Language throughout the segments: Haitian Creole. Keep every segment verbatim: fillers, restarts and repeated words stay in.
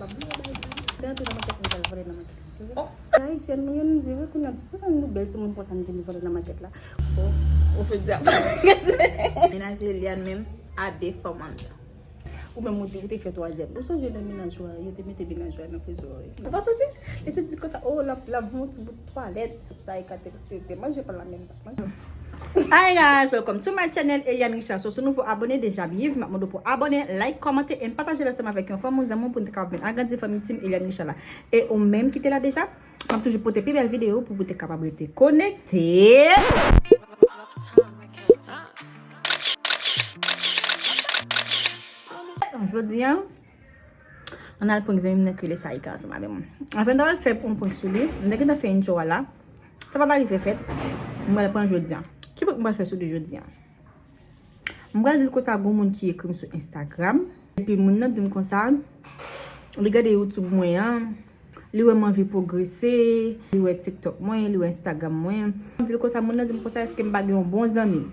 Te antre nan makèt, nou pral vòlè nan makèt la. Se vre? Ayisyen nou yo, nou di, wi, kounye a, di, pou sa nou bèl timoun konsa, nou vin vòlè nan makèt la. Bon, ou fè di a. Mennaj Eliane menm, a de fanm anndan. Ou menm, ou te, ou te fè twazyèm. Ou sonje nan mennaj ou a, yo te mete mennaj ou a nan prizon an, wi. Ou pa sonje? Li te di konsa, o, l ap, l ap voye yon ti bout twalèt. Sa e ka te, te, te manje pa la menm, pa manje. Hi guys, welcome to my channel, Eliane Richard. So, si w nouvo abòne, deja byenvini, m ap mande w pou abòne, like, kòmante, and pataje l ansanm avèk yon fanmi, yon zanmi w pou n te kapab vin agrandi fanmi Team Eliane Richard la. E ou menm ki te la deja, m ap toujou pote pi bèl videyo pou, pou w te kapab rete konekte. Jodi a, ann al prank zanmi m nan ki rele Saïka ansanm avè mwen. Anfen, m ta pral fè yon prank sou li. M te gentan fè intro a la. Sa pa t arive fèt. M pral prank jodi a. Ki prank m pral fè sou li jodi a? M pral di l konsa gon moun ki ekri m sou Instagram. Epi moun nan di m konsa, li gade YouTube mwen an, li wè m anvi pwogrese, li wè TikTok mwen, li wè Instagram mwen. M di l konsa, moun nan di m konsa, èske m pa gen yon bon zanmi?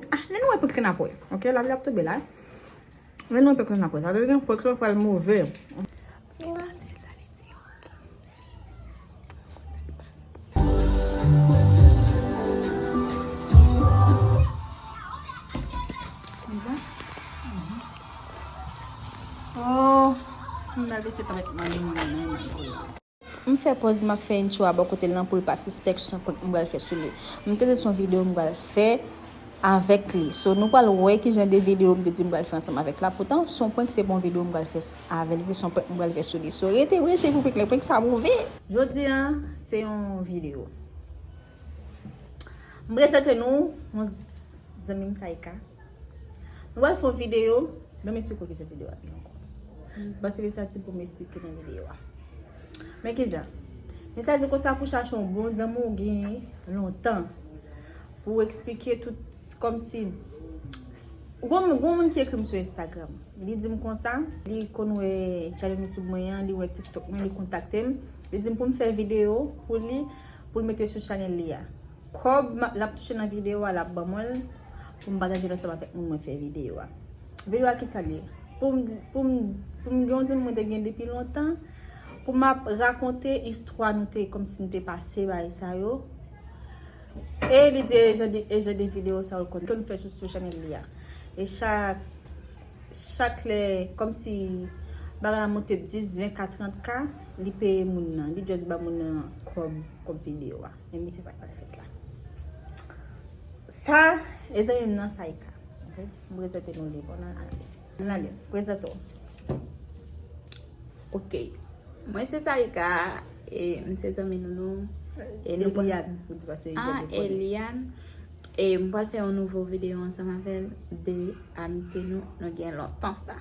Ah, lè nou wè prank lan ap wè. Ok, lavi ap tonbe la. Lè nou wè prank lan ap wè. Sa vle di prank lan pral move. Ou pa di sa li di yo. Oh, m bèl bese tanpèt mwen, mwen, mwen, mwen. M fè pòz m ap fè intro a bò kote l lan pou l pa sispèk se yon prank m pral fè sou li. M te di se yon videyo m pral fè avèk li. So, nou pral wè ki jan de videyo m te di m pral fè ansanm avèk la. Poutan, se yon prank, se pa yon videyo m pral fè s-, avè l vre, se yon prank m pral fè sou li. So, rete branche pou prank lan, prank sa move. Jodi a, se yon videyo. M prezante nou yon zanmi m, Saïka. Nou pral fè yon videyo, ban m esplike w kijan videyo a ye ankò. M panse li sa ti pou m esplike nan videyo a. Men kijan? Men sa di konsa pou chache yon bon zanmi w gen lontan. Pou w eksplike tout, kòmsi, gon, gon moun ki ekri m sou Instagram. Li di m konsa, li konn wè chanèl YouTube mwen an, li wè TikTok mwen, li kontakte m. Li di m pou m fè videyo pou li, pou l mete sou chanèl li a. Kòb m ap, l ap touche nan videyo a, l ap ban mwen l pou m pataje l ansanm avèk moun mwen fè videyo a. Videyo a kisa l ye? Pou m, pou m, pou m gen yon zanmi mwen te gen depi lontan, pou m ap rakonte istwa nou te, kòmsi nou te pase, bagay sa yo. E li di e jan de, e jan de videyo sa yo l konn, ke nou fè sou, sou chanèl li a. E chak, chak lè, kòmsi bagay la monte dis, ven ka, trant ka, li peye moun nan. Li just ba moun nan kòb, kòb videyo a. Men se sa k pral fèt la. Sa, e zanmi m nan, Saïka. Ok? M prezante nou li. Bon, nan ale. Nan ale. Prezante w. Ok. Mwen se Saïka, e m se zanmi Nounou. E nou pral Eliane, pou di pase Ah, Eliane pou li. Eliane. E m pral fè yon nouvo videyo ansanm avè l de amitye nou, nou gen lontan sa.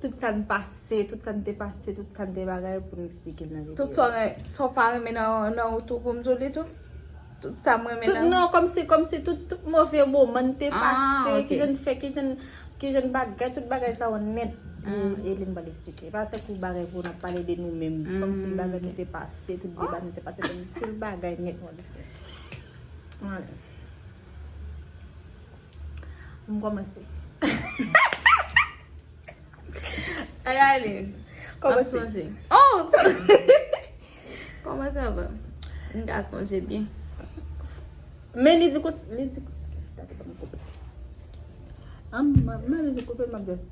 Tout sa n pase, tout sa n te pase, tout sa n te bagay pou n eksplike l nan videyo. Tout sa w ren-, sa w pa renmen nan, nan wout ou pou m di w li tou. Tout sa m renmen Tout, nan non, kòmsi, kòmsi tout, tout move moman n te Ah, pase, ok. kijan n fè, kijan, kijan bagay, tout bagay sa yo nèt. E, Ah. e li n pral eksplike. Pa tankou bagay pou n ap pale de nou menm. Kòmsi Mm, bagay nou ok. te pase, tout deba nou te pase, tout bagay nèt n pral eksplike. Ann ale. M kòmanse. Ann ale. Kòmanse. M ap sonje. Oh! Kòmanse avan. M ka sonje byen. Men li di kon-, li di, gade, ban m koupe. An, m, m, m bezwen koupe, m ap just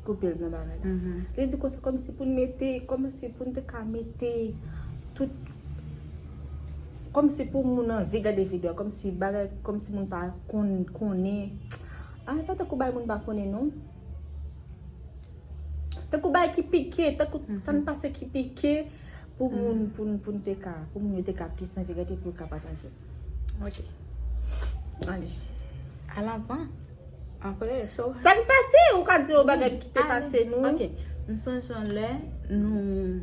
koupe l nan bagay la. Mhm. Li di konsa, kòmsi pou n mete, kòmsi pou n te ka mete tout, kòmsi pou moun anvi gade videyo a, kòmsi bagay, kòmsi moun pa konn, konnen. Ah, e pa tankou bagay moun pa konnen, non. Tankou bagay ki pike, tankou Mhm. sa n pase ki pike pou Mhm. moun, pou n, pou n te ka, pou moun yo te ka plis anvi gade, pou yo ka pataje. Ok. Ale. Al avan. Apre, so Sa n pase, ou ka di yon bagay ki te Ale. pase nou. Ok. M sonje yon lè, nou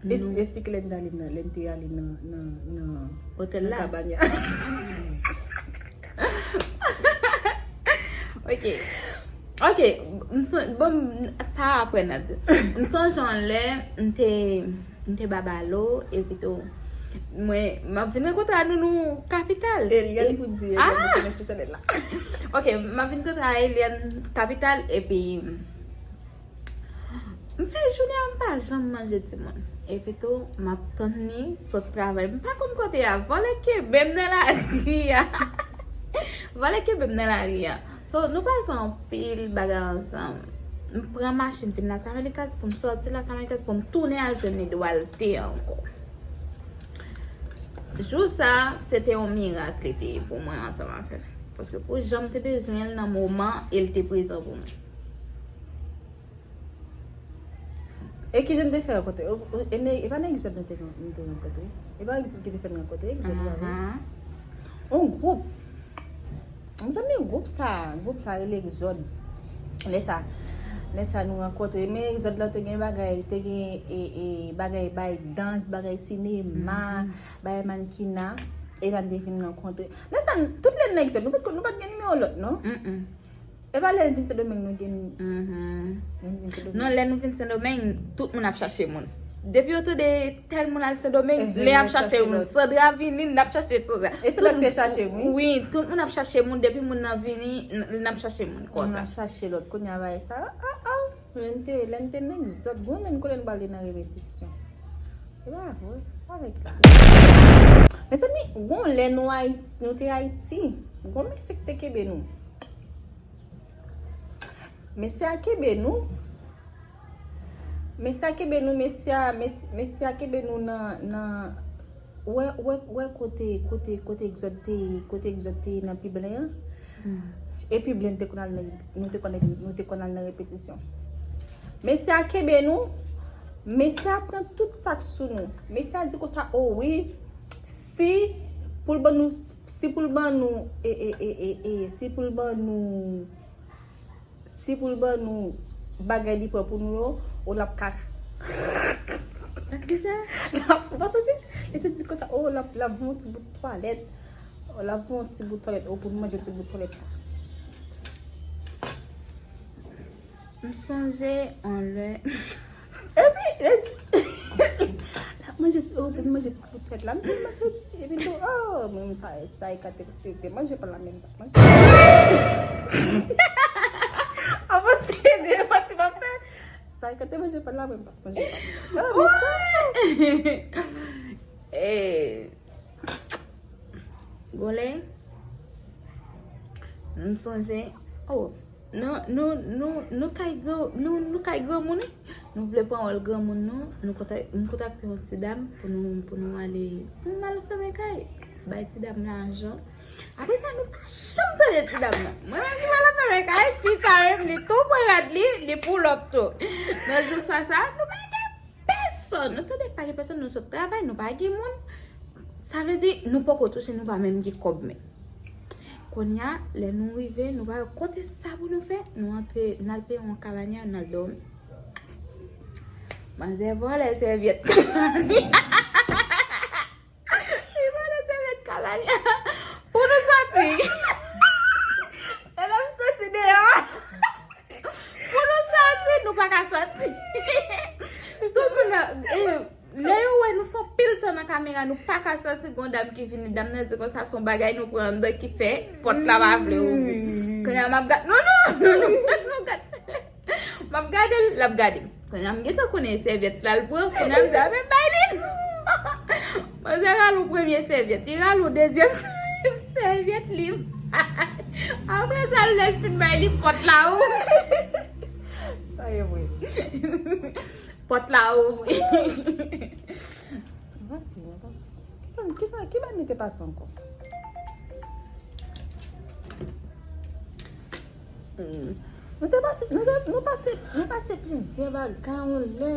Es-, Nou. Esplike lè n t ale nan, lè n te ale nan, nan, nan, Otèl nan la. Kabanya. Ok. Ok. M son-, bon, m, sa apre n ap di. M sonje yon lè, m te, m te ba balo, epi tou, mwen, m ap vin rankontre a Nounou kapital. Eliane E pou di, Ah! Eliane pou di sou chanèl la. Ok, m ap vin rankontre a Eliane kapital, epi M fè jounen an, m pa janm manje timoun. Epi tou, m ap tann li sot travay. M pa konn kote a. Vòlè kenbe m nan lari a. Vòlè kenbe m nan lari a. So, nou pase anpil bagay ansanm. M pran machin vin Las Américas pou m sòti Las Américas pou m tounen al jwenn li Duarte ankò. Jou sa, se te yon mirak li te ye pou mwen ansanm avè l. Paske pou jan m te bezwen l nan moman, e l te prezan pou mwen. E ki jan n te fè rankontre? E, e, e pa nan Exòd nou te, nou te rankontre? E pa Exòd ki te fè n rankontre, Exòd la, wi. Yon gwoup. Mezanmi, gwoup sa, gwoup sa rele Exòd. Lè sa, lè sa nou rankontre. Men Exòd la te gen bagay, te gen e, e, bagay, bay dans, bagay sinema, bay mankina. E la n te vin rankontre. Lè sa, tout lè n nan Exòd, nou pa t, nou pa t gen nimewo lòt, non? E pa lè n vin Sendomeng nou gen. Nou vin Sendomeng. Non, lè nou vin Sendomeng, tout moun ap chache moun. Depi yo tande tèl moun al Sendomeng, lè y ap chache moun. Sandra vini, n ap chache Sandra. E se lòt te chache m, wi. Wi, tout moun ap chache moun. Depi moun nan vini, n, n ap chache moun konsa. Moun ap chache lòt. Kounye a bagay sa, ah, ah. Lè n te, lè n te nan Exòd, gon lè n konnen n pral nan repetisyon. E pa vre, avèk la. Mezanmi, gon lè nou Ayiti, nou te Ayiti. Gon mesye ki te kenbe nou. Mesye a kenbe nou. Mesye a kenbe nou, mesye a, mes-, mesye a kenbe nou nan, nan, wè, wè, wè kote, kote, kote Exòd te, kote Exòd te nan pi blen an. E pi blen te konn al nan, nou te konn, nou te konn al nan repetisyon. Mesye a kenbe nou, mesye a pran tout sa k sou nou. Mesye a di konsa, o wi, si pou l ban nou, si pou l ban nou, e, e, e, e, e, si pou l ban nou, si pou l ban nou bagay li pran pou nou yo, o l ap ka. Ou pa sonje? Li te di konsa, o l ap, l ap voye yon ti bout twalèt. O l ap voye yon ti bout twalèt, o pou nou manje ti bout twalèt la. M sonje yon lè. Epi, li di, l ap manje ti, o pou nou manje ti bout twalèt la. M te panse, epi tou, o, mwen, sa, sa e ka te, te, te manje pa la menm. Avanse, de manti m ap fè. Sa e ka te manje pa la, mwen pa manje pa. Ah, men sa. Eh, Golè, m sonje, oh, nou, nou, nou, nou kay gran, nou, nou kay granmoun, wi. Nou vle pran wòl granmoun, nou, nou kontak-, m kontakte yon ti dam pou nou, pou nou ale, pou nou al fèmen kay, bay ti dam lajan. Apre sa, nou pa janm tande ti dam nan. Mwen menm ki pral anfèmen kay, fi sa menm, li tou pran rad li, li pull up tou. Nan jou swa sa, nou pa gen pèsonn. Nou tande pa gen pèsonn, nou sot travay, nou pa gen moun. Sa vle di, nou poko touche, nou pa menm gen kòb men. Kounye a, lè nou rive, nou pa wè kote sa pou nou fè, nou antre, n al peye yon kabanya, n al dòmi. Manzè vòlè sèvyèt. Li vòlè sèvyèt kabanya pou nou sòti. Lè n ap sòti deyò a, pou nou sòti, nou pa ka sòti. Tout moun nan, eh, lè yo wè nou fè anpil tan nan kamera, nou pa ka sòti, gon dam ki vini, dam nan di konsa se yon bagay nou pran anndan ki fè pòt la pa vle ouvri. Kounye a m ap gad, non, non, non, non, non, gad. M ap gade l, l ap gade m. Kounye a m gentan konnen e sèvyèt la l pran, kounye a m di, a men bay li. Manzè rale yon premye sèvyèt, li rale yon dezyèm sèvyèt li. Apre sa, lè l fin bay li, pòt la ouvri. Sa e vre. Pòt la ouvri. Avanse, avanse. Kisa, kisa, ki bagay nou te pase ankò? Hmm. Nou te pase, nou te, nou pase, nou pase plizyè bagay yon lè.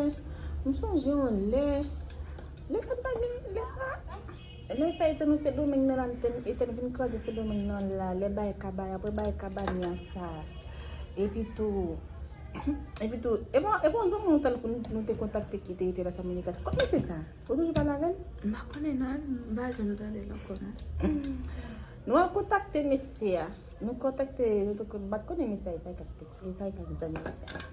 M sonje yon lè. Lè sa n pa gen, lè sa, lè sa etan nou Sendomeng nan la, etan, etan vin kraze Sendomeng nan la, lè bay kabay, apre bay kabanya sa. Epi tou, epi tou, e bon, e bon zanmi nou tankou nou, nou te kontakte ki te rete Las Américas. Kot mesye sa? Ou toujou pale avè l? M pa konnen non, m pa janm tande l ankò non. Nou al kontakte mesye a. Nou kontakte, nou te kon-, m pa t konnen mesye a, e sa e ka te, e sa e ka te zanmi mesye a.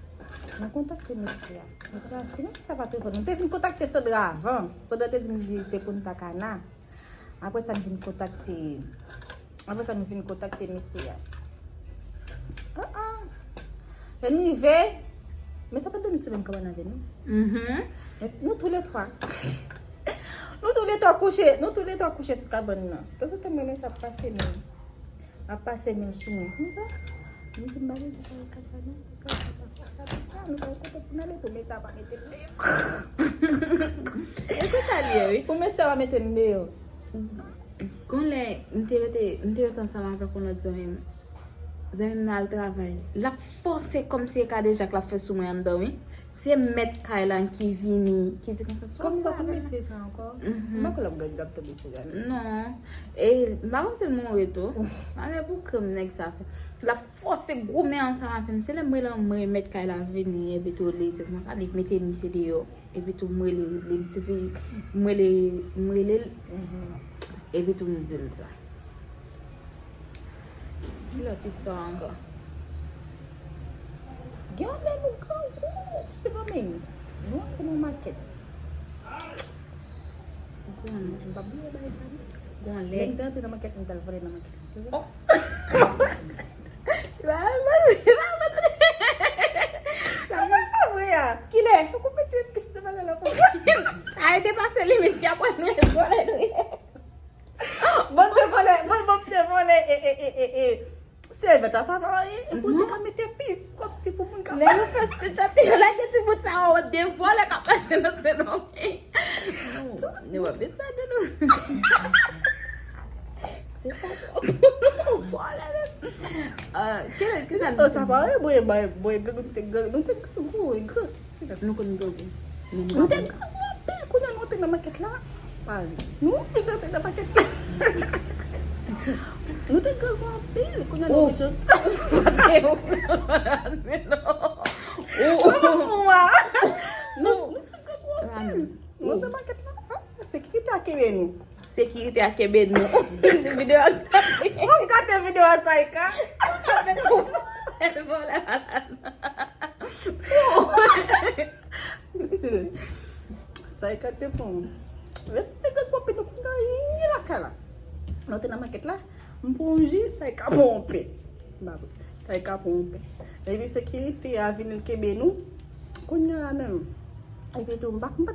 Nou kontakte mesye a. Mesye a, si mesye sa pa t reponn, nou te vin kontakte Sandra avan. Sandra te di m li te konn Takana. Apre sa, nou vin kontakte, apre sa, nou vin kontakte mesye a. Ah, ah. Lè n rive, Men sa pa t dòmi sou menm kabann avè nou. Mhm. Men nou tou le twa. Nou tou le twa kouche, nou tou le twa kouche sou kabann nan. Tanzantan mwen wè sa ap pase menm. Ap pase menm sou mwen. Konsa, mwen di m pa vle di sa nan kay sa non. Sa pa fè sa, sa, nou pa kontan pou n ale pou men sa pa mete m deyò. E se sa l ye, wi. Pou men sa pa mete m deyò. Gon lè, m te rete, m te rete ansanm avèk yon lòt zanmi m. Zanmi m nan al travay. L ap fòse kòmsi e kadejak l ap fè sou mwen anndan, wi. Se mèt kay la ki vini, ki di konsa, "Sòti la, mesye sa ankò." Mhm. M pa kwè l ap gad, l ap tonbe sou gade. Non. E m pa konn si l mouri tou. Malè pou krim nèg sa fè. L ap fòse gwo men ansanm avè m. Se lè m rele anmwe mèt kay la vini, epi tou li di konsa, li mete misye deyò. Epi tou m rele, li di fi, m rele, m rele l. Mhm. Epi tou m di l sa. Ki lòt istwa ankò? Gen yon lè nou grangou, se pa menm. Nou antre nan makèt. Gon, m pa bliye bagay sa non. Gon lè. Lè m te antre nan makèt, m t al vòlè nan makèt. Se vre? Oh. Sa pa vre a. Kilè? Fòk ou mete pis nan bagay la pou. Ay, depase limit ki apre nou e vòlè nou ye. Bon, te vòlè, bon, bon, te vòlè, e, e, e, e, e. Sèvyèt la, sa pa anyen. Epi ou te ka mete pis, kòmsi pou moun ka. Lè yo fè screenshot, yo lage ti bout sa, o, de vòlè k ap mache nan Sendomeng. Nou, nou wè, men sa de nou. Se sa, vòlè menm. Ah, ki, ki sa nou sa pa, wi, bwe, bwe, bwe, nou te, nou te grangou, wi, gras. Nou konn grangou. Nou te grangou anpil, kounye a nou te nan makèt la. Pa nou oblije antre nan makèt la. Nou te grangou anpil, kounye a nou oblije. Ou, ou, ou, ou. Nou, nou te grangou anpil. Nou te makèt la. Ah, sekirite a kenbe nou. Sekirite a kenbe nou. Videyo a gate. Ou gate videyo a Saïka. Ou gate pou vòlè malad. Sa e ka te bon. Rete gen kòpin nou konn anyen lakay la. Nou te nan makèt la. M pran yon ji, sa e ka pran yon pen. M pa vre. Sa e ka pran yon pen. Epi sekirite a vin l kenbe nou. Kounye a la menm. Epi tou, m pa, m pa,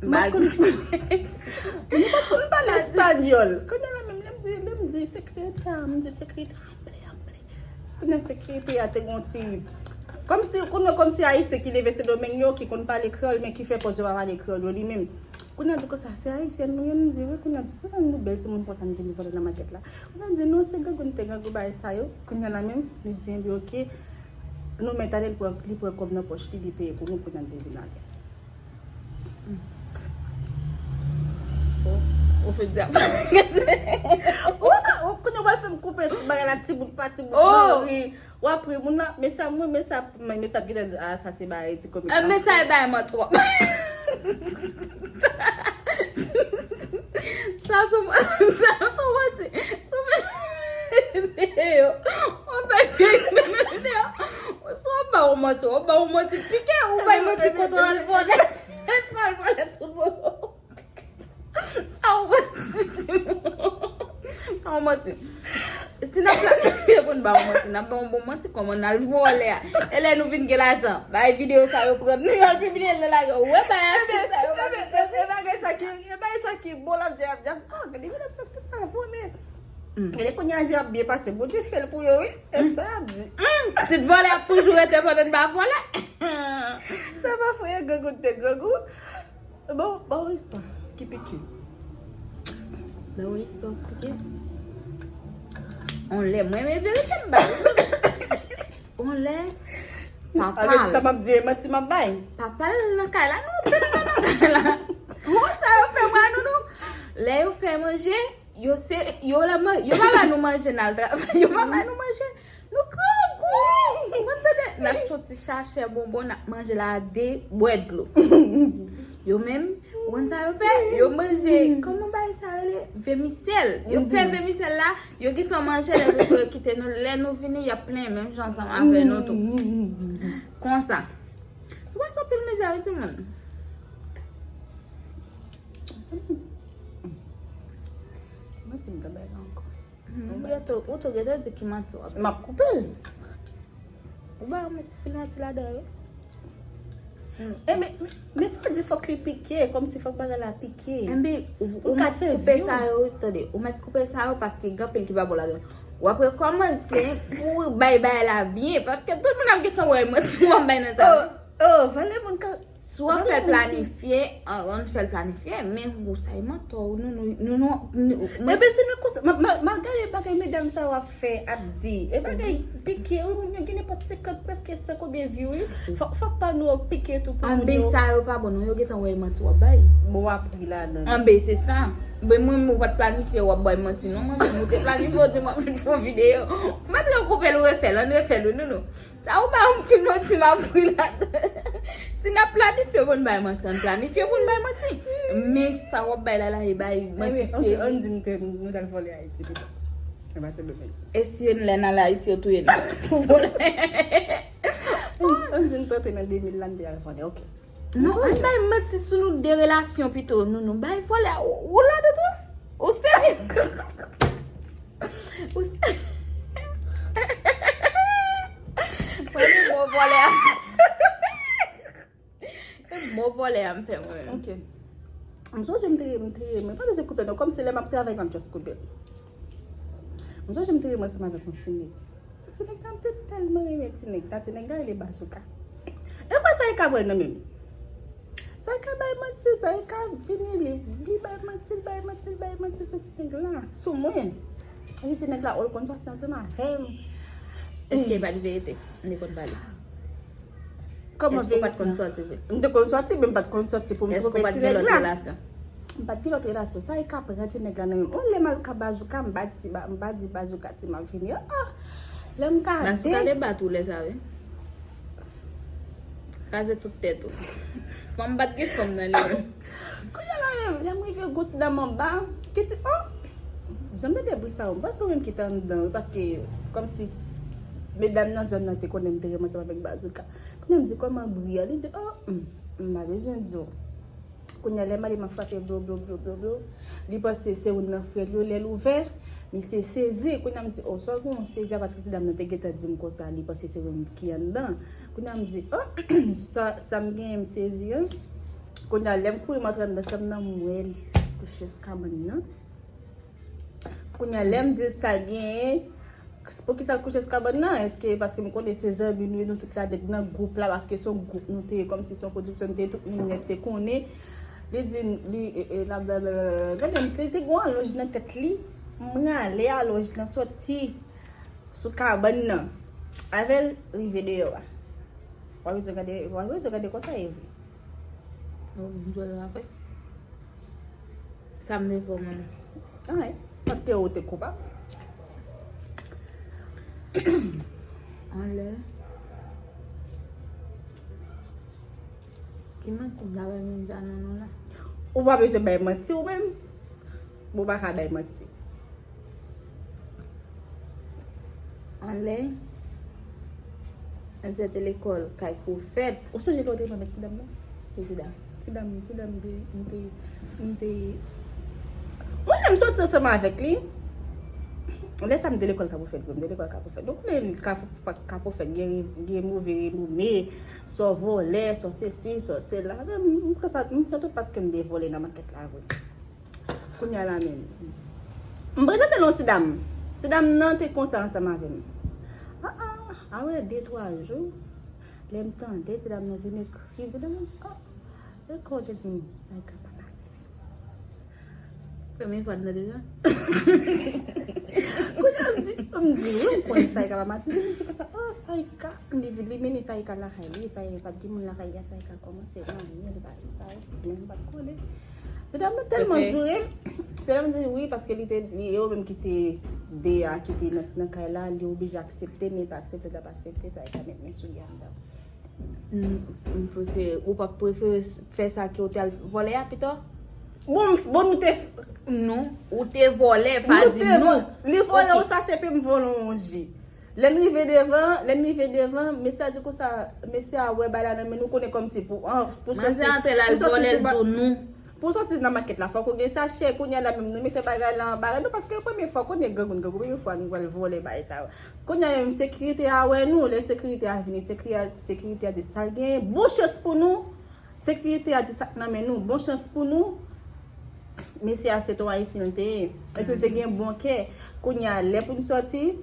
m pa konn, m pa konn pale espanyòl. Kounye a la menm, lè m di, lè m di sekirite a, m di sekirite a, anble, anble. Kounye a sekirite a te gon ti, kòmsi, kounye a kòmsi ayisyen ki leve Sendomeng yo, ki konn pale kreyòl, men ki fè pòz yo pa pale kreyòl yo li menm. Kounye a di konsa, se ayisyèn nou ye, m di wi, kounye a di konsa nou bèl timoun konsa nou te vin vòlè nan makèt la. Kounye a di non, se grangou nou te grangou bagay sa yo. Kounye a la menm, li di, enben oke, nou mèt ale, li pran, li pran kòb nan pòch li, li peye pou nou, kounye a li vin ale. Ou, ou fè djab. Ou, ou, kounye a w al fè m koupe ti bagay la, ti bout pa ti bout, nan ri. W ap ri, moun nan, men sa, mwen, men sa, men sa, gentan di, ah, sa se bagay ti komik. Eh, men sa e bagay manti w ap. Sa sou, sa sou manti. Sou videyo. Ou fè videyo. Si w ap ba w manti, w ap ba w manti pike, ou bay manti kote w al vòlè. Èske w al vòlè tout bon? Sa w manti, timoun. Sa w manti. Si n ap planifiye pou n ba w manti, n ap ba w bon manti, kòman n al vòlè a. E lè nou vin gen lajan, bay videyo sa yo pran, nou al pibliye l nan lari, ou wè bay achit sa yo pa vin soti. E bagay sa ki, e bagay sa ki bon, l ap di, ap di, ah, gade, gade sa tout al vòlè. Gade kounye a jan ap byen pase, Bondye fè l pou yo, wi. E sa y ap di. Pitit vòlè ap toujou rete pandan n pa vòlè. Sa pa fè grangou te grangou. Bon, bon, istwa ki pike. Bon, istwa ki pike. On lè, mwen, men verite m ba. On lè, papa l. Avè sa m ap di, e manti m ap bay. Papa l nan kay la, non, bèl nan kay la. Bon, sa yo fè mwen, nou, nou. Lè yo fè manje, yo se, yo la man-, yo pa ba nou manje, n al travay, yo pa ba nou manje. Nou grangou! Mwen tande, n ap soti chache bonbon, n ap manje la de bwè dlo. Yo menm, ou konn sa yo fè? Yo manje, kòman bagay sa rele? Vèmisèl. Yo fè vèmisèl la, yo gentan manje, lè yo kite nou, lè nou vini, y ap plenyen menm jan ansanm avè nou tou. Konsa. Ou pase anpil mizè, wi, timoun. Mwen di m ta bay la ankò. Ou tou, ou tou gentan di ki manti w ap. M ap koupe l. Ou ba mwen pil manti ladan yo. E men, men sa di fòk li pike, kòmsi fòk bagay la pike. Enben, ou mèt koupe sa yo, tande, ou mèt koupe sa yo paske gen anpil ki pa bon ladan. W ap rekòmanse pou bay bagay la byen, paske tout moun ap gentan wè manti w ap bay nan sa. Oh, vale moun ka. Si w ap fè l planifye, an fè l planifye, men ou sa e mantò, nou, nou, nou, nou, nou. Enben, se nan konsa, malgre bagay medam sa yo ap fè, ap di, e bagay pike, wi, moun yo gen nenpòt senkant, prèske san konbyen vi, wi. Fòk pa nou pike tou pou moun yo. Anben sa yo pa bon, non, yo gentan wè e manti w ap bay. Bon, w ap ri ladan. Anben, se sa. Ben, mwen, mwen, w pa t planifye, w ap bay manti, non, manti, ou te planifye, ou di m ap vin fè yon videyo. M pa t koupe l, ou refè l, ann refè l, wi, nou, nou. Sa ou ba m pil manti m ap ri ladan. Si n ap planifye pou n bay manti, ann planifye pou n bay manti. Men sa w ap bay la la e bay manti serye. Ann di nou t al vòlè Ayiti pito. E pa Sendomeng. E si yo lè n al Ayiti yo touye nou pou vòlè? Ann di nou tante nan de mil la n te al vòlè, oke. Non, ann bay manti sou nou de relasyon pito. Nou, nou bay vòlè. Ou ladan tou? Ou serye? Ou serye? Mwen, mwen, mwen, vòlè. Mo vòlè a m fè mwen. Ok. M sonje m te, m te, mwen pa bezwen koupe non, kòm se lè m ap travay m ap just koupe. M sonje m te renmen ansanm avèk yon ti nèg. Ti nèg la, m te tèlman renmen ti nèg la, ti nèg la rele Bazouka. E mwen sa e ka pran nan men m. Sa e ka bay manti, sa e ka vini, li, li bay manti, li bay manti, li bay manti sou ti nèg la. Sou mwen. Li ti nèg la, o l konn sòti ansanm avè m. Èske e pa t verite? M te konn pale. Kòman verite? Èske w pa t konn sòti vre? M te konn sòti, men m pa t konn sòti pou m twouve ti nèg la. Èske w pa t gen lòt relasyon? M pa t gen lòt relasyon. Sa e ka pran ti nèg la nan men m. On lè m al ka Bazouka, m pa di, m pa di Bazouka si m ap vini. Oh, oh. Lè m gade. Bazouka te bat ou lè sa wi. Kraze tout tèt ou. Fanm pa t gen fanm nan li menm. Kounye a la menm, lè m rive gwo ti dam anba, ki di, oh! Jan m tande bri sa yo, m panse ou menm ki te anndan wi, paske kòmsi medam nan zòn nan te konnen m te renmen ansanm avèk Bazouka. Kounye a m di, kòman bri a? Li di, oh, m, m pa bezwen di w. Kounye a lè m ale m ap frape blo, blo, blo, blo, blo. Li panse se youn nan frè l yo, lè l ouvè, misye sezi. Kounye a m di, oh, sa w gen yon sezi a, paske ti dam nan te gentan di m konsa, li panse se youn ki anndan. Kounye a m di, oh, sa, sa m genyen m sezi an. Kounye a lè m kouri m antre anndan chanm nan, m wè li kouche sou kabann nan. Kounye a lè m di l sa l genyen, poukisa l kouche sou kabann nan? Èske paske m konnen se zanmi nou ye, nou tout la nèg nan gwoup la, paske se yon gwoup nou te ye, kòmsi se yon pwodiksyon nou te ye, tout moun nèt te konnen. Li di, li, e, e, la, bla, bla, bla, bla. Gade, m te, te gen yon alonj nan tèt li, m rale alonj lan soti sou kabann nan. Avè l rive deyò a. W ap bezwen gade, w ap bezwen gade konsa e vre. Oh, m jwe l apre. Sa m te fè w menm? Anyen. Paske ou te koupab. Anlè. Ki manti m ta renmen di a non non la? Ou pa bezwen bay manti ou menm. Ou pa ka bay manti. Anlè. Ansè te lekòl kay pwofèt. Ou sonje lè w te renmen ti dam nan? Ki ti dam? Ti dam, ti dam de, m te, m te. Mwen menm soti ansanm avèk li. Lè sa m te lekòl kay pwofèt vre, m te lekòl kay pwofèt. Donk, ou konnen kay pwofèt gen, gen move renome, sò vòlè, sò sesi, sò sela. Men m, m pran sa, m pran tout paske m te vòlè nan makèt la vre. Kounye a la menm. M prezante l yon ti dam. Ti dam nan te konsa ansanm avè m. Ah, ah, apre de, twa jou, lè m tande ti dam nan vin ekri, ti dam nan di, oh, e kò w te di m, Saïka pa mati vre. Premye fwa n tande sa? Kounye a m di, m di, wi, m konnen Saïka pa mati vre, m di konsa, oh, Saïka, li, li mennen Saïka lakay li, Saïka pa t gen moun lakay li, Saïka kòmanse manyen l, bagay sa, men m pa t konnen. Se dam nan tèlman joure m. Se lè m di wi, paske li te, li, yo menm ki te de a, ki te nan, nan kay la, li oblije aksepte, men li pa aksepte, l t ap aksepte, Saïka met men sou li anndan. M, m prefere, ou pa prefere fè sa ke w te al vòlè a pito? Bon, bon, nou te. Non, ou te vòlè, pa di non. Li vòlè yon sachè, epi m vòlè yon ji. Lè n rive devan, lè n rive devan, mesye a di konsa, mesye a wè bagay la nan men nou, konnen kòmsi pou, an, pou soti. Manzè antre la, l vòlè, l di w non. Pou w soti nan makèt la, fòk ou gen sachè. Kounye a la menm, nou mete bagay la anba rad nou, paske premye fwa, kounye a grangou, grangou, premye fwa nou pral vòlè bagay sa yo. Kounye a menm, sekirite a wè nou, lè sekirite a vini, sekirite a, sekirite a di sa l genyen, bon chans pou nou. Sekirite a di sa k nan men nou, bon chans pou nou. Mesye a se t on ayisyen l te ye. Epi l te gen bon kè. Kounye a, lè pou n sòti,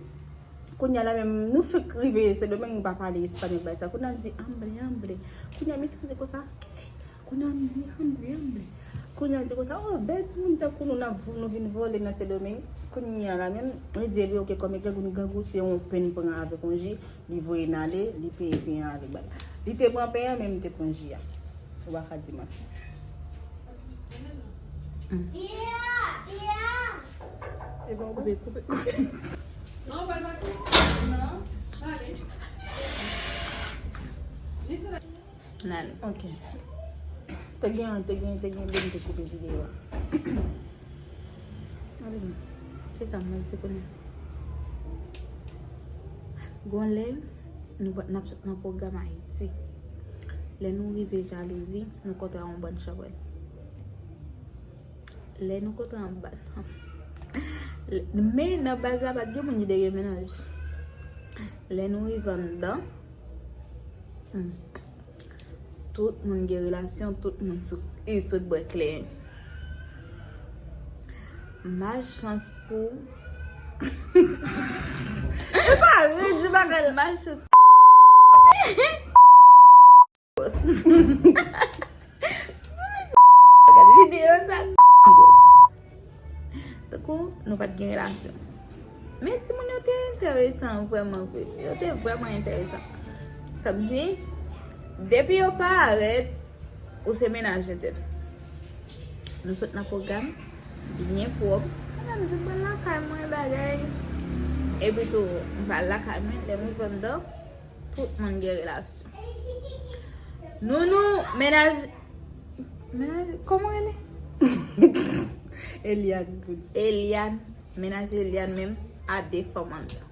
kounye a la menm, nou fèk rive Sendomeng, nou pa pale espanyòl, bay sa. Kounye a m di, hambre, hambre. Kounye a, mesye a di konsa, ke? Kounye a, m di, hambre, hambre. Kounye a, di konsa, oh, bèl timoun tankou nou, n ap vo-, nou vin vòlè nan Sendomeng. Kounye a la menm, li di, epi, ok, kòm e grangou, grangou, se yon pen pran avèk yon ji. Li voye n ale, li peye pen an avèk bal. Li te pran pen an, men m te pran ji a. Ou pa ka di manti. Mm. E bon, koupe, koupe, koupe. Non, pale pa tou. Non, pale. Nan. Ok. Te gen, te gen, te gen de m te koupe videyo a. Gade m. Se sa m di kounye a. Gon lè, nou pa, n ap sot nan pwogram Ayiti. Lè nou rive Jalouzi, nou kontre a yon bann chanpwèl. Lè nou kontre yon bann. Men nan baz la, pa t gen moun ki te gen mennaj. Lè nou rive anndan, hmm, tout moun gen relasyon, tout moun sou, e sot bwè kleren. Malchans pou. E pa redi bagay la. Malchans pou. Gade videyo sa. Tankou nou pa t gen relasyon. Men timoun yo te enteresan vrèman vre. Yo te vrèman enteresan. Kòmsi, depi yo parèt, ou se mennaj entèl. Nou sot nan pwogram, byen pwòp. Mwen menm di, m pral lakay mwen, bagay. Epi tou, m pral lakay mwen, lè m rive anndan, tout moun gen relasyon. Nou, nou, mennaj, mennaj, kòman rele? Eliane, pou di. Eliane, mennaj Eliane menm, a de fanm anndan.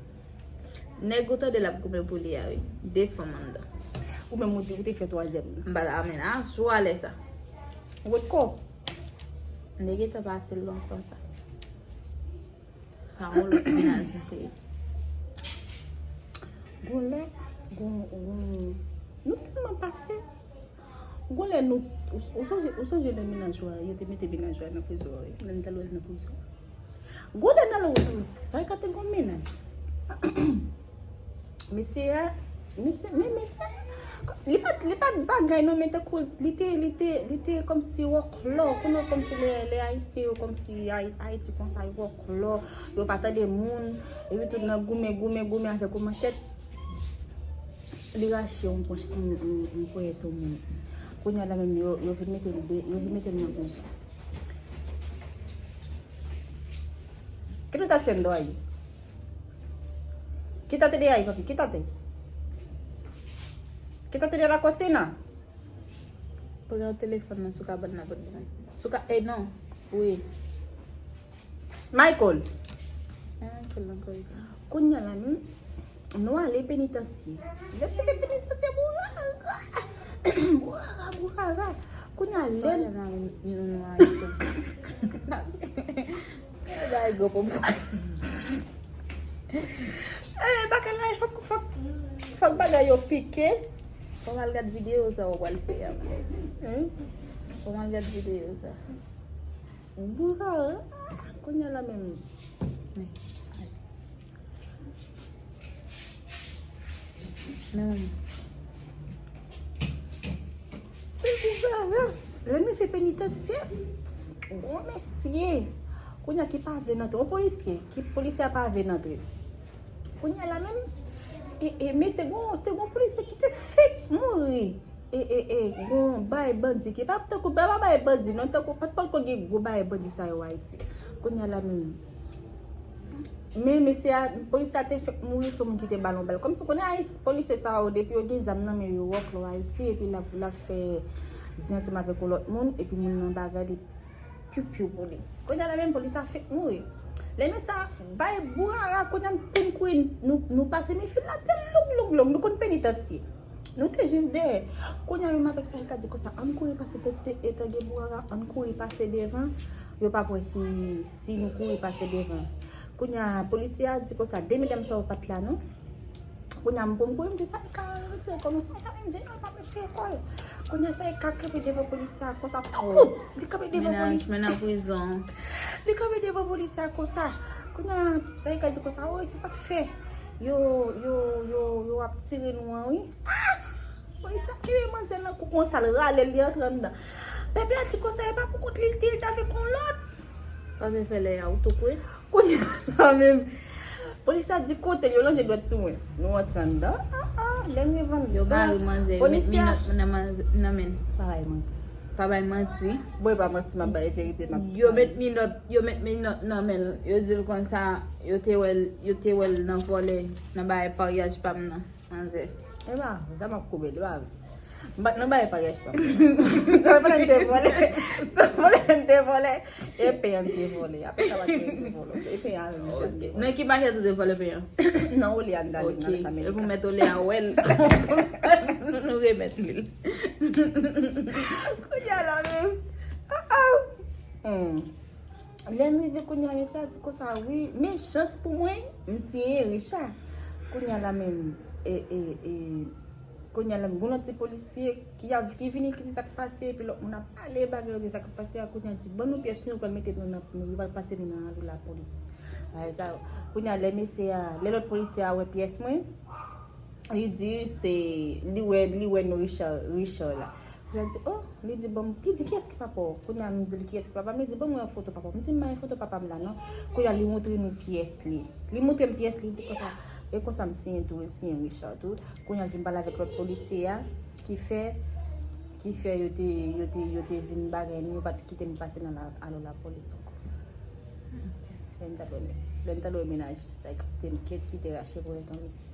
Nèg ou tande l ap goumen pou li a, wi. De fanm anndan. Ou menm ou te, ou te fè twazyèm nan. M pa ta mennaj ou a lè sa. Ou wè kò. M te gentan pase l lontan sa. Sa yon lòt mennaj m te ye. Gon lè, gon, gon, nou tèlman pase. Gon lè nou, ou, ou sonje, ou sonje nan mennaj ou a, yo te mete mennaj ou a nan prizon an, wi. Lè n t al wè l nan prizon. Gon lè n al wè l, sa e ka te gon mennaj. Mesye a, mesye, men mesye a, li pa t, li pa t bagay non, men tankou li te, li te, li te kòmsi wòklò, konnen kòmsi lè, lè Ayisyen yo, kòmsi Ay-, Ayiti konsa, yo wòklò, yo pa tande moun, epi tou nan goumen, goumen, goumen avèk yon manchèt, li rache yon pwòch, yon, yon, yon ponyèt yon moun. Kounye a la menm, yo, yo vin mete l de, yo vin mete l nan prizon. ¿Qué tú estás haciendo ahí? Quítate de ahí, papi, quítate. Quítate de la cocina. Pran telefòn nan sou kabann nan pou mwen. Sou ka, eh non. Wi. Michael. Ah, Michael nan kòrije. Kounye a la menm, nou ale penitansye. Lè nou rive penitansye, bourara. Bourara, bourara. Kounye a lè. Sa lè mari nou, nou ale. Bay gwo popo. Eh, bagay la, fòk, fòk, fòk bagay yo pike. Fò m al gad videyo sa ou pral fè a. Hein? Fò m al gad videyo sa. Bourara, kounye a la menm. Men. Men. Bourara, lè m rive penitansye, gwo mesye. Kounye a ki pa vle n antre. Yon polisye, ki polisye a pa vle n antre. Kounye a la menm, e, e, men te gon, te gon polisye ki te fèk mouri. E, e, e, gon bay bandi ki pa tankou, pa bay bandi, non, tankou, pa t poko gen gwo bay bandi sa yo Ayiti. Kounye a la menm. Men mesye a, polisye a te fèk mouri sou moun ki te ba l yon bal. Kòmsi w konnen Ayis-, polisye sa yo, depi yo gen zam nan men yo, yo wòklò Ayiti, epi l ap, l ap fè zen ansanm avèk yon lòt moun, epi moun nan bagay li piu piu pou li. Kounye a la menm polisye a fèk mouri. Lè men sa, bay bourara, kounye a pou n kouri, nou, nou pase men fil la te long, long, long, nou konn penitansye. Nou te jis dèyè. Kounye a menm avèk sa, li ka di konsa, ann kouri pase tèt, tèt, tèt, gen bourara, ann kouri pase devan. Yo pa kwè si, si nou kouri pase devan. Kounye a, polisye a di konsa, de medam sa yo pa t la, non. Kounye a, m pou m kouri, m di, sa li ka retire kò l, sa li ka menm di, non, l p ap retire kò l. Kounye a, sa li ka kanpe devan polisye a konsa, tankou li kanpe devan polisye a. Mennaj, men nan prizon. Li kanpe devan polisye a konsa. Kounye a, sa li ka di konsa, o, se sa k fè yo, yo, yo, yo ap tire nou an, wi. Ah! Polisye ap kenbe manzè nan kou konsa, l rale l, li antre anndan. Pèp la di konsa, e pa pou kont li, li te, li t avèk yon lòt. Sa w te fè lè a, ou tou kwe? Kounye a la menm, polisye a di kote l, yo lonje dwèt sou mwen. Nou antre anndan. Ah, ah, lè m rive anndan. Yo bare manzè, yo met minòt nan manzè, nan men l. Pa bay manti. Pa bay manti. Bon, e pa manti, m ap bay verite, m ap. Yo met minòt, yo met minòt nan men l. Yo di l konsa, yo te wè l, yo te wè l nan vòlè, nan bagay paryaj pa m nan. Manzè. E pa, sa m ap koube l, e pa vre. M pa t nan bagay paryaj pa m. Se vòlè m te vòlè. Se vòlè m te vòlè. E pen an m te vòlè. Apre sa, pa t pen an m te vòlè. E pen an avè m jèn te vòlè. Nan ki maket ou te vòlè pen an? Nan olye a n t ale nan sa. Ok. E pou mèt olye a wè l. Nou remèt li l. Kounye a la menm. Ah, ah. Hmm. Lè n rive kounye a, mesye a di konsa, wi, men chans pou mwen, m siyen Richard. Kounye a la menm, e, e, e, kounye a la menm, gon lòt ti polisye ki ap, ki vini, ki di sa k pase, epi lòt moun ap pale bagay yo de sa k pase a, kounye a di, ban nou pyès nou, yo pral mete nou nan, nou, yo pral pase nou nan alo lapolis. Bagay sa yo. Kounye a, lè mesye a, lè lòt polisye a wè pyès mwen, li di se, li wè, li wè non Richard, Richard la. Kounye a di, oh, li di, bon, li di, kiyès ki papa w? Kounye a, m di l, kiyès ki papa m? Li di, ban mwen yon foto papa w. M di, m pa gen foto papa m la, non. Kounye a, li montre nou pyès li. Li montre m pyès li, li di konsa, e konsa m siyen tou, li siyen Richard tou. Kounye a, l vin pale avèk lòt polisye a, ki fè, ki fè yo te, yo te, yo te vin bagay nou, yo pa t kite m pase nan la, alo lapolis ankò. Ok. Lè n t al wè mes-, lè n t al wè mennaj sa ki te, ki, ki te rache pou yon mesye.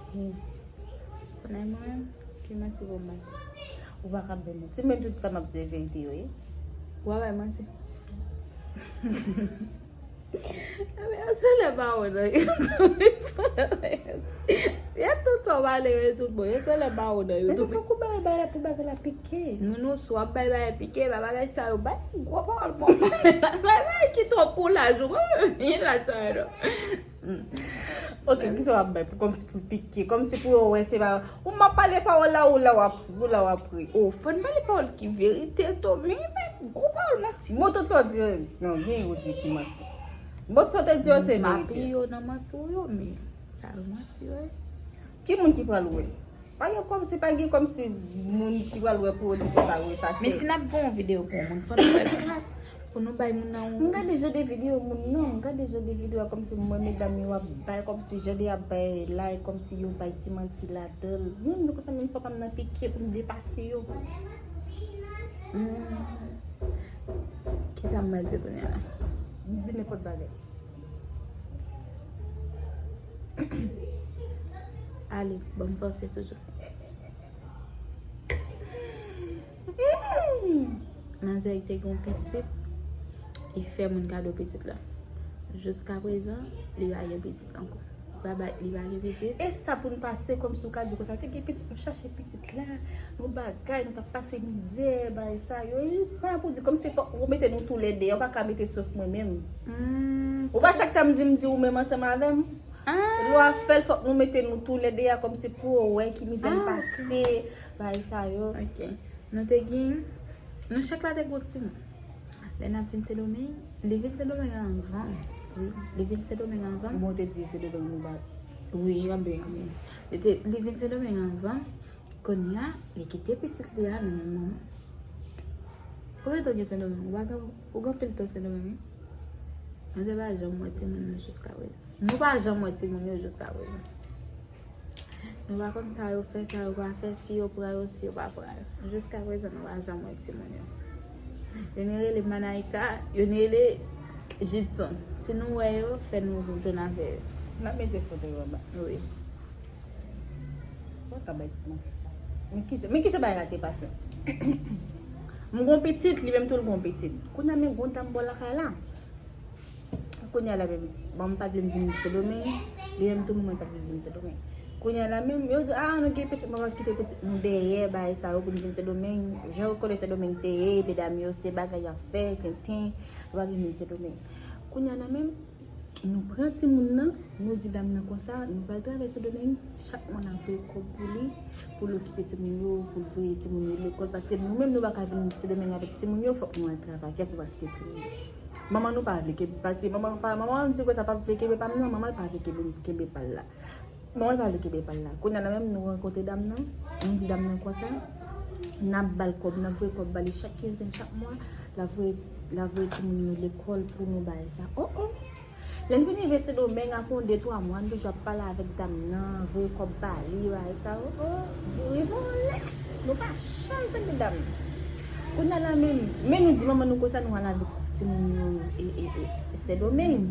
Hmm. Konnen mwen menm, ki manti pou mwen? Ou pa ka bay manti. Men tout sa m ap di yo e verite yo ye. Ou pa bay manti. Ebyen, yo sele ba ou nan YouTube. Si e tout sa w pale yo tout bon, yo sele ba ou nan YouTube. Men fòk ou bay bagay la pou bagay la pike. Non, non, si w ap bay bagay pike, ba bagay sa yo, bay gwo pawòl bon. Bay bagay ki twòp pou laj ou. Mwen, laj sa yo, non. Ok, kisa w ap bay pou, kòmsi pou l pike, kòmsi pou yo wè se pa ou m ap pale pawòl la, ou la w ap, ou la w ap ri. Oh, fò n pale pawòl ki verite tou, men bay gwo pawòl manti. Bon, tout sa w di yo, non, gen yo di ki manti. Bon, tout sa w te di yo se verite. M pa pli yo nan manti w yo, men sa yo manti yo ye. Ki moun ki pral wè? Pa gen kòmsi, pa gen kòmsi moun ki pral wè pou yo di konsa, wi, sa se. Men si n ap gen yon videyo pou yon moun, fò n fè klas pou nou bay moun nan yon. M gade jan de videyo moun nan, m gade jan de videyo a kòmsi m wè medam yo ap bay, kòmsi jan de ap bay like, kòmsi yo bay ti manti ladan l. Mwen, m di konsa, menm fò pa m nan pike pou m depase yo. Hmm. Kisa m pral di kounye a la? M di nenpòt bagay. Ale, ban m panse toujou. Manzè te gen yon pitit, li fè moun kado pitit la. Jiskaprezan, li pa gen pitit ankò. Li pa bay, li pa gen pitit. E sa pou n pase kòmsi w ka di konsa, te gen pitit, nou chache pitit la, nou bagay, nou t ap pase mizè, bagay sa yo. E sa pou di kòmsi fòk ou mete nou toulède, ou pa ka mete sof mwen menm. Hmm, ou pa chak samdi m di ou menm ansanm avè m? Ah. Lè w ap fè l, fòk nou mete nou toulède a kòmsi pou w wè ki mizè n pase, bagay sa yo. Ok. Nou te gen, nou chak la te gen yon timoun. Lè n ap vin Sendomeng, li vin Sendomeng anvan. Wi, li vin Sendomeng anvan. Bon, te di Sendomeng nou bat. Wi, anben, anben. Li te, li vin Sendomeng anvan. Kounye a, li kite pitit li a nan men manman. Konbyen tan w gen Sendomeng? Ou pa gen, ou gen anpil tan Sendomeng, wi. Mwen te pa janm wè timoun yo jiskaprezan. Nou pa janm wè timoun yo jiskaprezan. Nou pa konn sa yo fè, sa yo pa fè, si yo pran yo, si yo pa pran yo. Jiskaprezan, nou pa janm wè timoun yo. Youn rele Manaika, youn rele Jitson. Si nou wè yo, fè nou jwenn avè yo. N ap mete foto yo anba. Wi. Ou pa ka bay ti manti sa. Men kijan, men kijan bagay la te pase? M gon pitit, li menm tou l gon pitit. Kounye a men gon dam bò lakay la. Kounye a la menm, bon, m pa t vle m vin Sendomeng, li menm tou mwen pa t vle m vin Sendomeng. Kounye a la menm, yo di, ah, nou gen pitit, nou pa kite pitit nou dèyè, bagay sa yo, pou nou vin Sendomeng. Jan yo konnen Sendomeng te ye, medam yo, se bagay y ap fè, tenten, yo pa vin vin Sendomeng. Kounye a la menm, nou pran timoun nan, nou di dam nan konsa, nou pral travay Sendomeng, chak mwa n ap voye kòb pou li, pou l okipe timoun yo, pou l voye timoun yo lekòl, paske nou menm nou pa ka vin Sendomeng avèk timoun yo, fòk nou al travay, kiyès nou pral kite timoun yo. Manman nou pa vle kenbe, paske manman pa, manman an di konsa pa vle kenbe pa m nan, manman l pa vle kenbe, kenbe pa l la. Bon, l pa vle kenbe pa l la. Kounye a la menm, nou rankontre dam nan, nou di dam nan konsa, n ap ba l kòb, n ap voye kòb ba li chak kenzenn, chak mwa, l ap voye, l ap voye timoun yo lekòl pou nou bay sa. Oh, oh! Lè n vin rive Sendomeng, apre yon de, twa mwa, n toujou ap pale avèk dam nan, voye kòb ba li, bay sa, oh, oh! Nou rive yon lè, nou pa janm tande dam nan. Kounye a la menm, men nou di manman nou konsa, nou al avèk timoun yo, e, e, e, Sendomeng.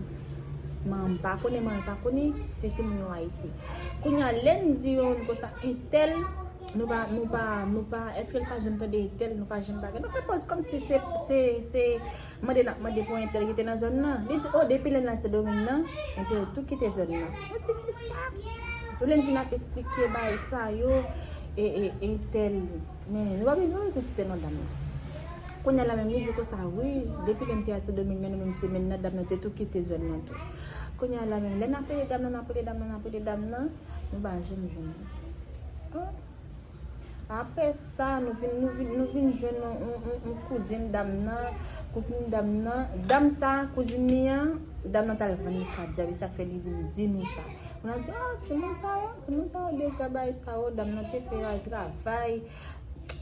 Manman pa konnen, manman pa konnen, se timoun yo Ayiti. Kounye a, lè n di yon moun konsa, entèl, nou pa, nou pa, nou pa, èske l pa janm tande entèl, nou pa janm bagay. Nou fè pòz kòmsi se, se, se mande n ap mande pou entèl ki te nan zòn nan. Li di, oh, depi lè n al Sendomeng nan, entèl tou kite zòn nan. Nou di, kisa? Nou lè n vin ap esplike bagay sa yo, e, e, entèl, men nou pa bezwen, nou bezwen site non dam nan. Kounye a la menm, li di konsa, wi, depi lè n te al Sendomeng nan, nan menm semèn nan, dam nan te tou kite zòn nan tou. Kounye a la menm, lè n ap rele dam nan, n ap rele dam nan, n ap rele dam nan, nou pa janm jwenn li. Apre sa, nou vin, nou vin, nou vin jwenn yon, yon, yon, yon kouzin dam nan, kouzin dam nan, dam sa, kouzin li an, dam nan t al vann li ka djab, e sa k fè li vin di nou sa. Nou di, ah, timoun sa yo, timoun sa yo deja bay sa yo, dam nan te fè yo al travay,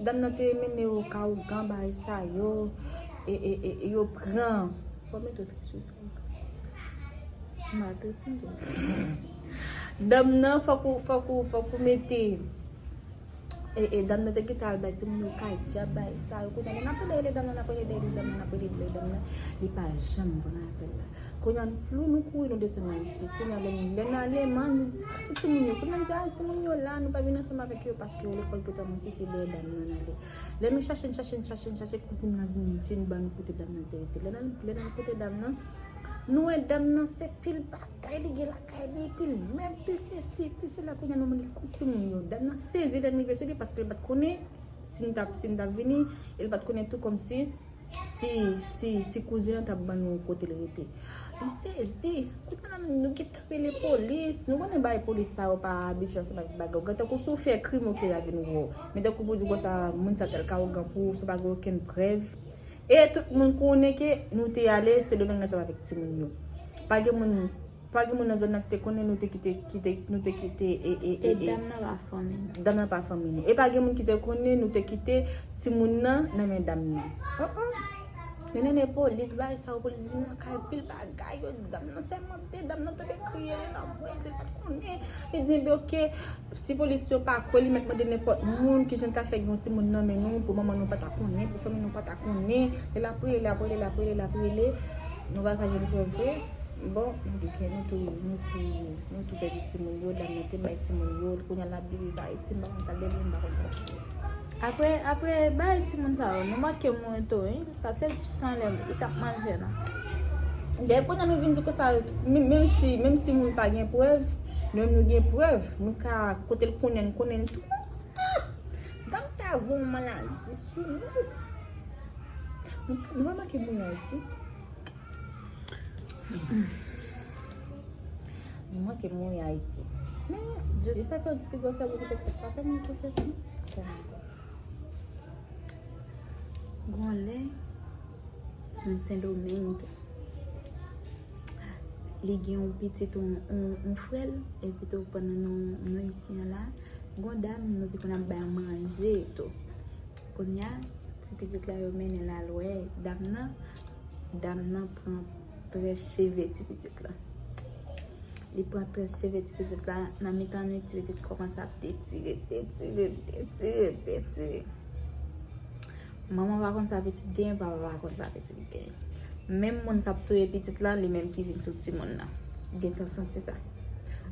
dam nan te mennen yo ka ougan bay sa yo, e, e, e, e yo pran. Fò mete w tris sou sa. M a tris, m tris. Dam nan, fòk ou, fòk ou, fòk ou mete. E, e, dam nan te gentan al bay timoun yo kay djab bay sa yo. Kounye a, n ap rele dam nan, n ap rele dam nan, n ap rele dam nan. Li pa janm pran apèl la. Kounye a, nou, nou kouri, nou desann Ayiti. Kounye a, lè n, lè n ale, man, nou di, kote timoun yo? Kounye a, n di, ah, timoun yo la, nou pa vin ansanm avèk yo paske yo lekòl Pòtoprens, se dèyè dam nan n ale. Lè nou chache, n chache, n chache, n chache, kouzin nan vin, vin ban nou kote dam nan te rete. Lè n al, lè n al kote dam nan, nou wè dam nan se pil bagay li gen lakay li, pil mèb, pil sesi, pil sela, kounye a nou mande l kot timoun yo. Dam nan sezi lè n rive sou li paske l pa t konnen si n t ap, si n t ap vini, e l pa t konnen tou kòmsi si, si, si kouzin an t ap ban nou kote l rete. Li sezi. Kounye a la, nou gentan rele polis. Nou konnen bagay polis sa yo pa abitye ansanm avèk bagay. Ou gen tankou si w fè krim, oke, y a vin wè w. Men tankou pou di konsa, moun sa t al ka ougan pou ou, si w pa gen okenn prèv. E tout moun konnen ke nou te ale Sendomeng ansanm avèk timoun yo. Pa gen moun, pa gen moun nan zòn nan ki te konnen nou te kite, kite, nou te kite, e, e, e, e, dam nan pa fanmi nou. Dam nan pa fanmi nou. E pa gen moun ki te konnen nou te kite timoun nan nan men dam nan. Oh, oh. Yo mennen polis, bagay sa yo, polis vin lakay, pil bagay, yo, dam nan sèmante, dam nan tonbe kriye, li lanmouze, li pa t konnen. Li di, enben, oke, si polis yo pa kwè, li mèt mande nenpòt moun, kijan l ka fè gen yon timoun nan men nou, pou manman nou pa ta konnen, pou fanmi nou pa ta konnen. Lè l ap rele, l ap rele, l ap rele, l ap rele, nou pa ka jwenn prèv vre. Bon, nou di ke nou tou, nou tou, nou tou pèdi timoun yo, dam nan te bay timoun yo, kounye a l ap viv Ayiti, m pa konn sa l devni, m pa konn sa l ap viv. Apre, apre bay timoun sa yo, nou manke mouri tou, wi, paske l san lè li t ap manje la. Lè kounye a nou vin di konsa, men-, menm si, menm si moun pa gen prèv, nou menm nou gen prèv, nou ka, kote l konnen, n konnen l tou. Ah! Dam sa voye yon maladi sou nou. Nou, nou pa manke mouri Ayiti. Nou manke mouri Ayiti. Men, Dye sa fè w di pi gwo fè gwo kote fèt pa fè moun konfyans non. Gon lè, nan Sendomeng, li gen yon pitit, yon, yon, yon frè l, epi tou pandan nou, nou isi an la, gon dam, nou te konn ap bay manje tou. Kounye a, ti pitit la yo mennen l al wè dam nan, dam nan pran très cheve ti pitit la. Li pran très cheve ti pitit la, nan mitan nwit, ti pitit kòmanse ap detire, detire, detire, detire. Manman pa konn sa pitit genyen, papa pa konn sa pitit genyen. Menm moun k ap touye pitit la, li menm ki vin sou timoun nan. Gentan santi sa.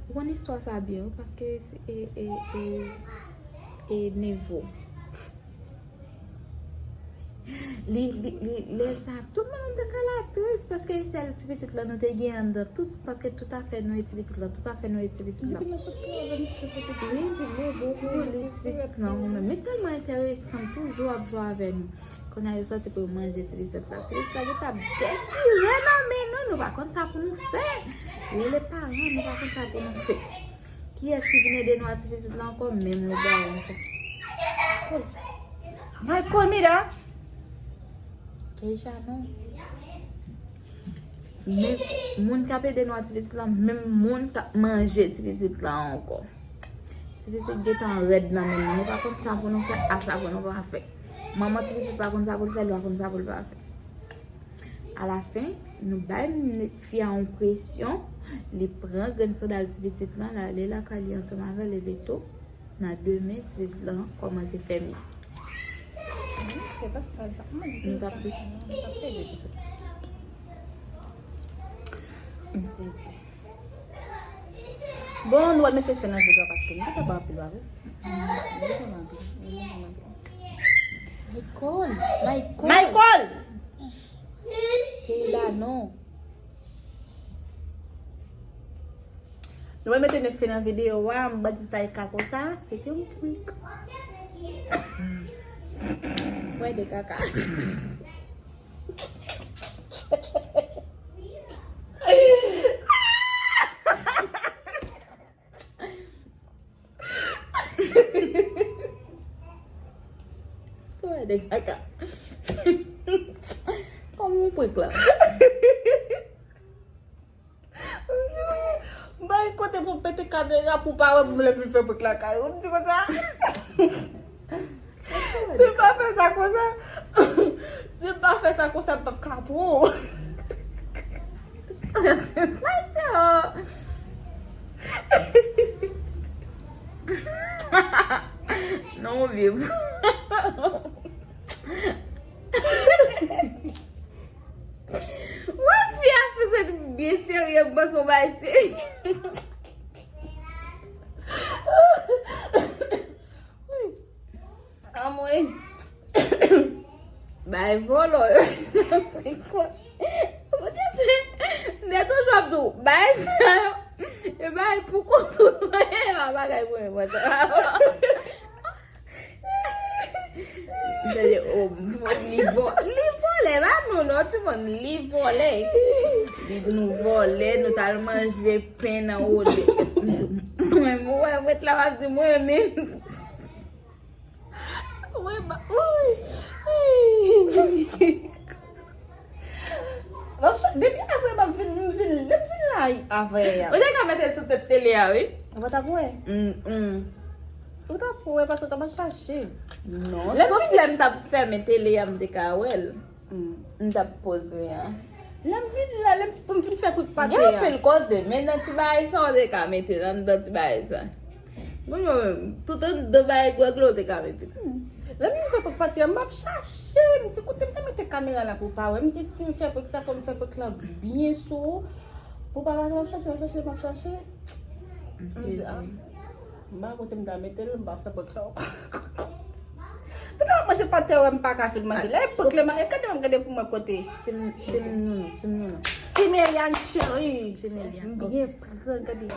Ou konn istwa sa byen, wi, paske se, e, e, e, e nevo. Li, li, li, lè sa, tout moun te ka la tris paske sèl ti pitit la nou te gen anndan. Tout, paske tout afè nou e ti pitit la, tout afè nou e ti pitit la. Depi nou sot travay, nou te fè ti pitit. Wi, ti bobo pou li, ti pitit la, ou menm. Li tèlman enteresan, toujou ap jwe avè nou. Kounye a, yo sòti pou yo manje ti pitit la. Ti pitit la gentan ap detire nan men nou, nou pa konn sa pou nou fè. Rele paran, nou pa konn sa pou nou fè. Kiyès ki vin ede nou a ti pitit la ankò? Menm lougawou ankò. Michael, Michael, Mida! Keisha, non. Men moun k ap ede nou a ti pitit la, menm moun k ap manje ti pitit la ankò. Ti pitit gentan rèd nan men nou. Nou pa konn sa pou nou fè, a sa pou nou pa fè. Manman ti pitit pa konn sa pou l fè, li pa konn sa pou l pa fè. Alafen, nou bay fi a yon presyon, li pran grenn sandal ti pitit lan, l ale lakay li ansanm avè l, epi tou, nan demen, ti pitit lan kòmanse fèmen. Se pa sa, l pa kòmanse fèmen, l pa pede pitit. M sezi. Bon, nou al mete fen nan videyo a paske nou te pran anpil, wi. Michael, Michael. Michael! Keyla, non. Nou al mete fen nan videyo a, m pa di sa e ka konsa, se te yon prank. Wè de kaka. Sa de kaka. Kòman w prank la? Bay kote pou pete kamera pou pa wè m lè vin fè prank lakay ou. M di konsa. Si m pa fè sa konsa, si m pa fè sa konsa, m p ap ka pran w. Sa yo. Non, vye. Wè, fi a fè sa byen serye, m panse w bay serye. Anmwey. Bay vòlò yo. Bondye fè. Nèt ou jòb tou. Bay sa yo. E bay pou kont ou. E pa bagay pou mwen sa. Gade, oh, li vò-, li vòlè, pa nou non, timoun, li vòlè. Li, nou vòlè, nou t al manje pen nan wole. Mwen, mwen, mwen, la, m ap di mwen menm. Wi, ba, wi. M ap cha-, depi avè m ap vin, m vin, lè m vin la avè a. Ou te ka mete l sou tèt tele a, wi. Ou pa t ap wè? Mm, mm. Ou t ap wè, paske w t ap chache. Non, lè m sof vin lè m t ap fèmen tele a, m te ka wè l. Mm. M t ap poze a. Lè m vin la, lè m, pou m vin fè prank pate a. Gen anpil kote, men nan ti bagay sa, ou te ka mete l anndan ti bagay sa. Bon, yo menm, tout anndan bagay gwèg la, ou te ka mete l. Hmm. Lè m vin fè prank pate a, m ap chache, m di kote m te mete kamera la pou pa wè. M di si m fè prank sa, fò m fè prank la byen sou ou. Pou pa wè, m ap chache, m ap chache, m ap chache. M di, ah, m pa kote m ta mete l, m pa fè prank la ankò. Tout lè m ap manje pate a, m pa ka fin manje. Lè e prank la, e gade m gade pou mwen kote. Team, team Nounou, team Nounou. Team Eliane chérie. Team Eliane. M byen pran, gade.